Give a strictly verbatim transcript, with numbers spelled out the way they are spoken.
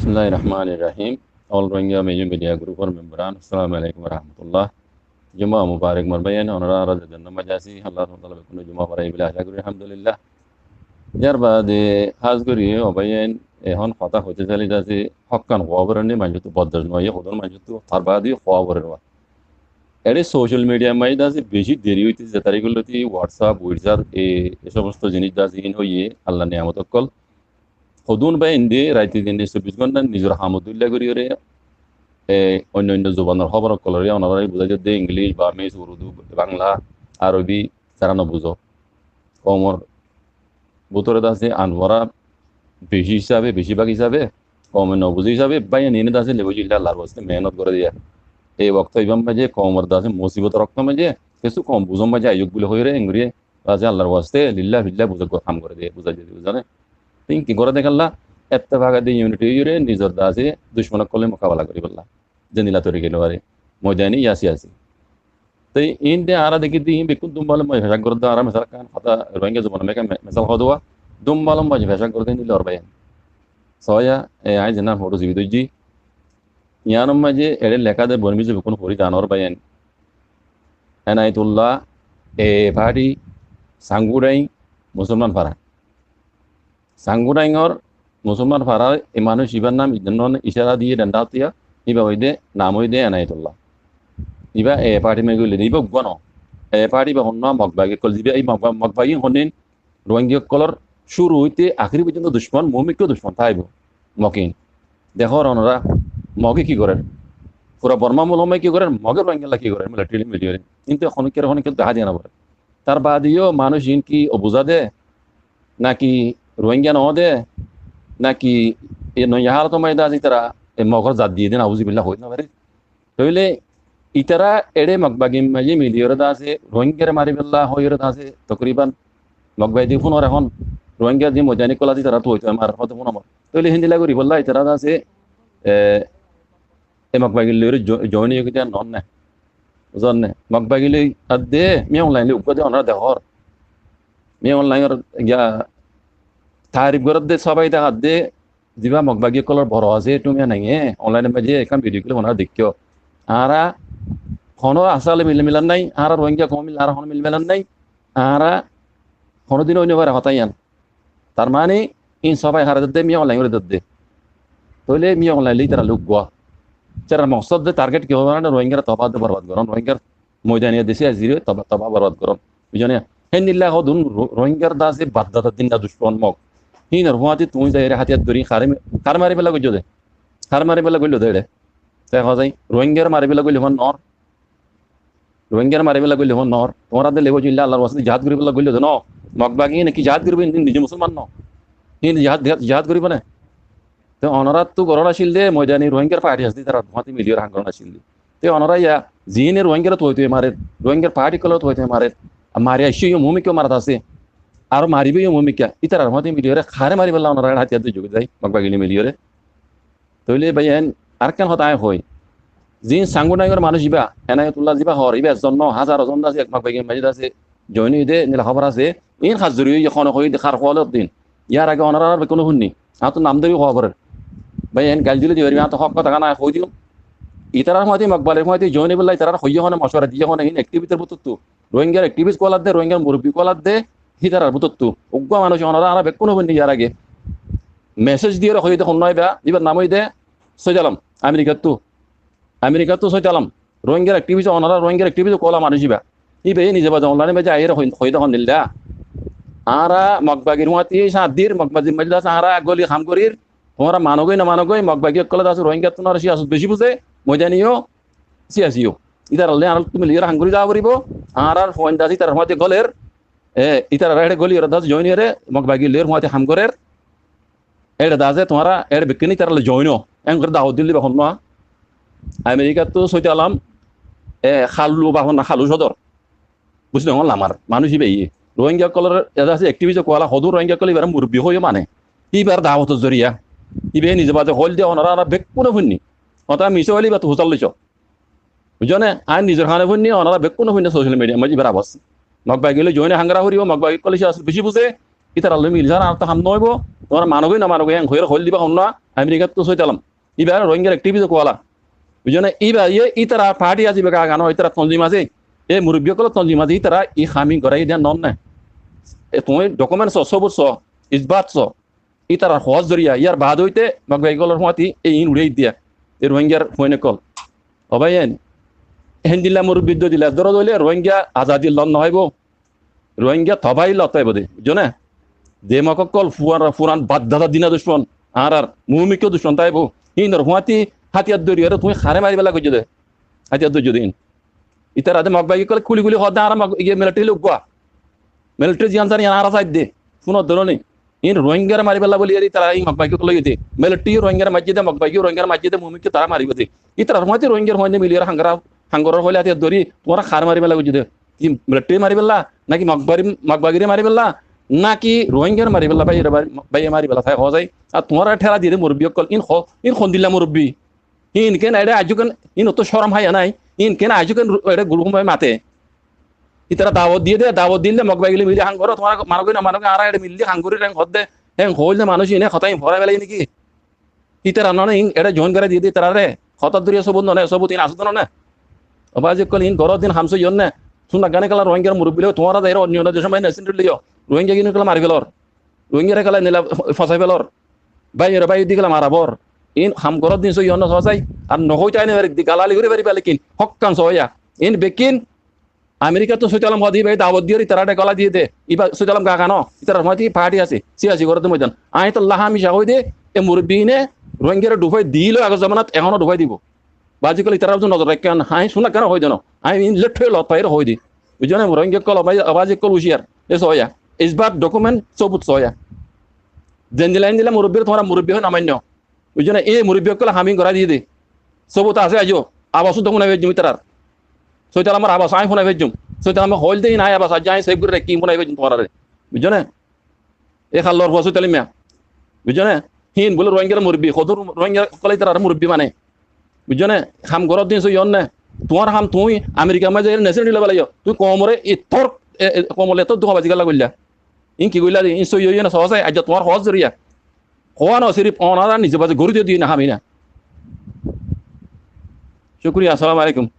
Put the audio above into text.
Bismilláhir Rahmánir Rahím. All Rohingya Major Media Group or member an, Assalamu Alaikum Warahmatullah. Jumá mubarek mor báiyain, onorá añára ze zon or maze así, Allah subhanahu wa taala bekkúnore jumá forai buli acá gorí, alhamdulillah. Yar baade hás gorí ó báiyain, ehón hotá hoité sailé de así, hókkan hoóbor ni maincóttu bordac no óiye, hodún maincóttu, tar baade hoóbor. Ere social media maze de así beci deri óite ze tarik óilde WhatsApp, WhatsApp, e, e somosto jinis de así in óiye, Allar niyamot ókkol. Hodún báiyain de raite dine sobbic gónta nizor ham ot dóilla gorí óre, e, oinno oinno zuban or hóbor ókkol ore onorare buzái de, English, Burmese, Urdu, Bangla, Arobi, tará no buzó. Koum or bútore de así anfora beci hísabe, beci bák hísabe, koume no buzé hísabe, báiyain ine de así lebo jilla Allar waste mehénot goré de. Ei wokto ibar maze koum or de así musibot or wokto maze, kessú koum buzor maze aiyók buli hoiyóre, engori de así Allar waste lilla filla buzá ham goré de, buzái de, buzá de. Tin ki goré de kiyólla, ettefak ot de unity óiyore nizor de así ducmon ókkol loi mukabela goríbolla. Zendilla torika loi fare. Moidani ya siyasi. Te in de añára dekí de in bekkún dum balum maze fecak goré de, añára misal kan hotá Rohingya zuban or meka me-, misal hoó de, dum balum maze fecak goré de in de lor báiyain. Soya, e, añí zeén foto sibi dóijji. Iyan or maze ere leká de Burmese bekkún fori zanor báiyain. Enayatullah, e party, Sangudaing, Musolman fara. Sangudaing or Musolman farar e manúic ibar nam idennon icara diye denda tiya, iba óilde nam óilde Enayatullah. Iba e party maze goille de, iba uggwá no. E party iba honnúa Mog bagi ókkol diba, ei Mog ba-, Mog bagi honnin Rohingya ókkolor cúru óite ahéri foijjonto ducmon, muúmikká ducmon táibo. Mog in. Dekór onorá, Moge ki gorér? Fura Borma mulok maze ki gorér? Moge Rohingya lla ki gorér? Military loi mili óre. Kintu honikka, honikka dehá diya no fore. Tar baade yó manúic in ki obuzá de, naki Rohingya no de, naki e noiya hálot or maze de así tará e Mogor zat diye de, nauzubillah, hoi no fare. Tóile itará ere Mog bagi maze mili óre de así, Rohingyare mari fella hoi óre de así, tokriban Mog bagi de fúnor ehón, Rohingya de moidani ókkol así tará toi toi mar, hoto fúnor mar. Tóile héndilla gorí fella itará de así, e, e Mog bagi loi óre jo-, join ói giyé de no né. Buzón né? Mog bagi loi adde, Min Aung Hlaing loi uggwá de onorá dekór. Min Aung Hlaing or giya tarif gorér de, sóbai dehár de, ziba Mog bagi ókkolor boro asé, tumi ene online or maze ekkán video clip onorá deikkó. Añára hono asale mil milan nai, añára Rohingya koum loi añára hono mil milan nai, añára honodin ói no fare hotá iyan. Tar mani in sóbai hare dedde, Min Aung Hlaing ore dedde. Tóile Min Aung Hlaing loi tará loi uggwá. Tarár moksod de target ki hoibo mane Rohingyare toba de borbad gorón, Rohingyar moidani de siyasi re toba, toba borbad gorón. Buzó né? Héndilla hodún Ro-, Rohingyar de así bap dada dinna ducmon Mog. Hínor fúañti tuñí zaiyóre hátiyar dóri hare, hare mari fela goijjó de. Hare mari fela goillo de ere. Te hozai, Rohingyare mari fela goillo fán nor. Rohingyare mari fela goillo fán nor. Tuáñra de lebo jilla Allar waste jihad gori fela goillo de no. Mog bagi ne ki jihad goribo, indi nije musolman no. Indi jihad, jihad, jihad goribo ne. Te onoráttu goron accíl de, moidani Rohingyar party asé de, tarár fúañti mili óre ham goron accíl de. Te onorá ya, zine Rohingyare toi toi marer, Rohingyar party ókkolore toi toi marer, mari aiccé yó muúmikká marat asé, aró maribo yó muúmikká, ítarar fúañti mili óre, hare mari fela onorá hátiyar dóijjo de zai, Mog bagi loi mili óre. Tóile báiyain, arekkán hotá añí hoi. Zin Sangudaing or manúic iba, Enayatullah ziba hoór, iba ezzon no, házaro zon de asé, ek Mog bagi maze de asé, join óiye de, nila hóbor asé. In hás zoriya óiye, hone hoiye de, har hówalor din. Yar age onorá añár bekkúne fúnni. Añáttu nam dóri hoó forer. Báiyain, gail dile di fariba, añáttu hók hotá gán añí hoi diyum. Itarar fúañti, Mog bagi loi fúañti join óibolla itarar hoiye hone, mocuwara diye hone, in activist or bútottu. Rohingyar activist ókkol adde, Rohingyar murubbi ókkol adde, hítarar bútottu. Uggwá manúic onorá añára bekkúne fúnni yar age. Message diyóre hoiye de honnúa iba, ibar nam óiye de Sóit Alom, Amerikattu. Amerikattu Sóit Alom. Rohingyar activist, onorá Rohingyar activist ókkol manúic iba. Iba e nize baade online maze aiyóre hoi-, hoiye de hondilla. Añára Mog bagir fúañti sañt dir, Mog bagir maze de asé añára goli ham gorir. Tuáñra manogoi no manogoi, Mog bagi ókkole de asé Rohingyattú añára siyasot beci buzé, moidani yó, siyasi yó. Ítarar loi añára loi mili óre ham gori zaa foribo. Añárar fuain de asé ítarar fúañti goler, e, ítarar ere goli óre de asé join óre, Mog bagi loi fúañti ham gorer. Ere de asé tuáñra, ere bekkúne ítarar loi join ó. Engori dawot dile ba honnúa. Amerikattu Sóit Alom, e, Hallu ba honnúa, Hallu sodor. Buzí no, lamar manúic iba iye. Rohingya ókkolor ede asé activist ókkol, hodún Rohingya ókkol ibare murubbi hoiye mane. Ibar dawotor zoriya. Iba nize baade hoil de onorá añára bekkúne fúnni. Hotá misa óile iba tu husar loiso. Buzó né? Añí nizor hane fúnni, onorá bekkúne fúnni social media maze ibar abas. Mog bagi loi join ham gora foribo, Mog bagi ókkole siyasot beci buzé, ítarar loi mili sara añáttu ham no óibo, tuáñra manogoi no manogoi, en hoiyóre hoil diba honnúa, Amerikáttu sóitalam. Íba Rohingyar activist ókkol. Buijjó né? Íba yé ítara party asé, íba gaga no, ítara tonzim asé. E murubbi ókkolor tonzim asé, ítara í ham ín goráiye de noó né. E tuñí document so, sóbut so, isbat so. Ítarar hoós zoriya, yar baade óite Mog bái ókkolor fúañti e ín uçái diya. E Rohingyar fuain ókkol. Ó bái en, héndilla murubbi dóilla dóro dóile Rohingya azadi lot no faibo. Rohingya tobái lot faibo de, buijjó né? Ze Mog ókkol furan, furan baddada dina ducmon, añárar muúmikká ducmon táibo. Híinor fúañti hátiyar dóri aró tuñí haré maribálla goijjó de. Hátiyar dóijjó de híin. Ítara de Mog bái ókkole kúli kúli hoó de añára Mog, iye military loi uggúa. Military ziyán zar yían añára saidde. Fúnor dóro ni. Híin Rohingyare maribálla bóli eri ítara híin Mog bái ókkole óiye de. Military Rohingyare maijjé de, Mog bái Rohingyare maijjé de, muúmikká tará maribo de. Ítarar fúañti Rohingyar fúainde mili ere hangorar, hangorar hoile hátiyar dóri, tuáñra haré maribálla goijjó de. Ki military maribálla, náki Mog bái, Mog báire maribálla, náki Rohingyare maribálla, báiye mari-, báiye maribálla, sai hoó zai. Ar tuáñra thela diye de murubbi ókkol, híin ho-, híin hondilla murubbi. Híin ken eçe aijjó ken, híin otto córom háiya nái, híin ken aijjó ken ru-, eçe gurúm bái mate. Ítara dawot diye de, dawot dile Mog bái ókkole mili hangoró, tuáñra manogi no manogi, añára eçe mili hangori reng hoó de, heng hoóile manúic híine hotá híin forai félaiye niki? Ítara no né, híin eçe join gorai diye de ítarare. Hotá dóriya sóbut no né, sóbut híin asé de no né. Ó bái ókkol, híin goró din ham sóiyo né. Súna gane kala Rohingyar murubbi loi tuáñra zaiyóre onyo decór maze nesin loiyo. Rohingya gín ókkole mari félor. Rohingyare kala nila fosai félor. Báiyore báiye di kala mara bor. Híin ham goró din sóiyo né sósai. Ar no hoito aine fari di galali gorí fariba lekin hókkan sóiya. Híin bekkín Amerikáttu sóitalam hoó de íba dawot diyóre ítarare gola diye de. Íba sóitalam gaga no. Ítarar fúañti party asé. Siyasi goró de moidan. Añí tolla hámica hoói de, e murubbi híine Rohingyare dhufái dilo agor zomanat, ehóno dhufái dibo. Bái ókkol, ítarar uore nozor raikkán, añí súna gane hoói de no. Añí híin leththói lot faiyóre hoói de. Buijjó né? Rohingya ókkol, bái, bái ókkol huciyar. E sóiya. Isbat document sóbut sóiya. Zendilla endilla murubbire tuáñra murubbi hoói no mainno. Buijjó né? E murubbi ókkole ham híin gorai diye de. Sóbut asé aijjó. Abas uddá fúnai faijjum ítarar. Sóitalamor abas añí fúnai faijjum. Sóitalame hoóil de híin añí abas aijjó añí save gorí raikki fúnai faijjum tuáñrare. Buijjó né? E hallor fua Sóitalam miya. Buijjó né? Híin bóle Rohingyar murubbi, hodún Rohingya ókkole ítarare murubbi mane. Buijjó né? Ham goró din sóiyo né. Tuáñr ham tuñí Amerikar maze nesin loiba laiyo. Tuñí koumore ittór, e, e, koumore ittór duk hoiba zikalla goilla. Híin ki goilla de, híin sóiyo né sósai, aijja tuáñr hoór zoriya. Hoó no sirif onara nize baze gorí diye de híin ham híin. Cúkuriya, assalamu alaikum.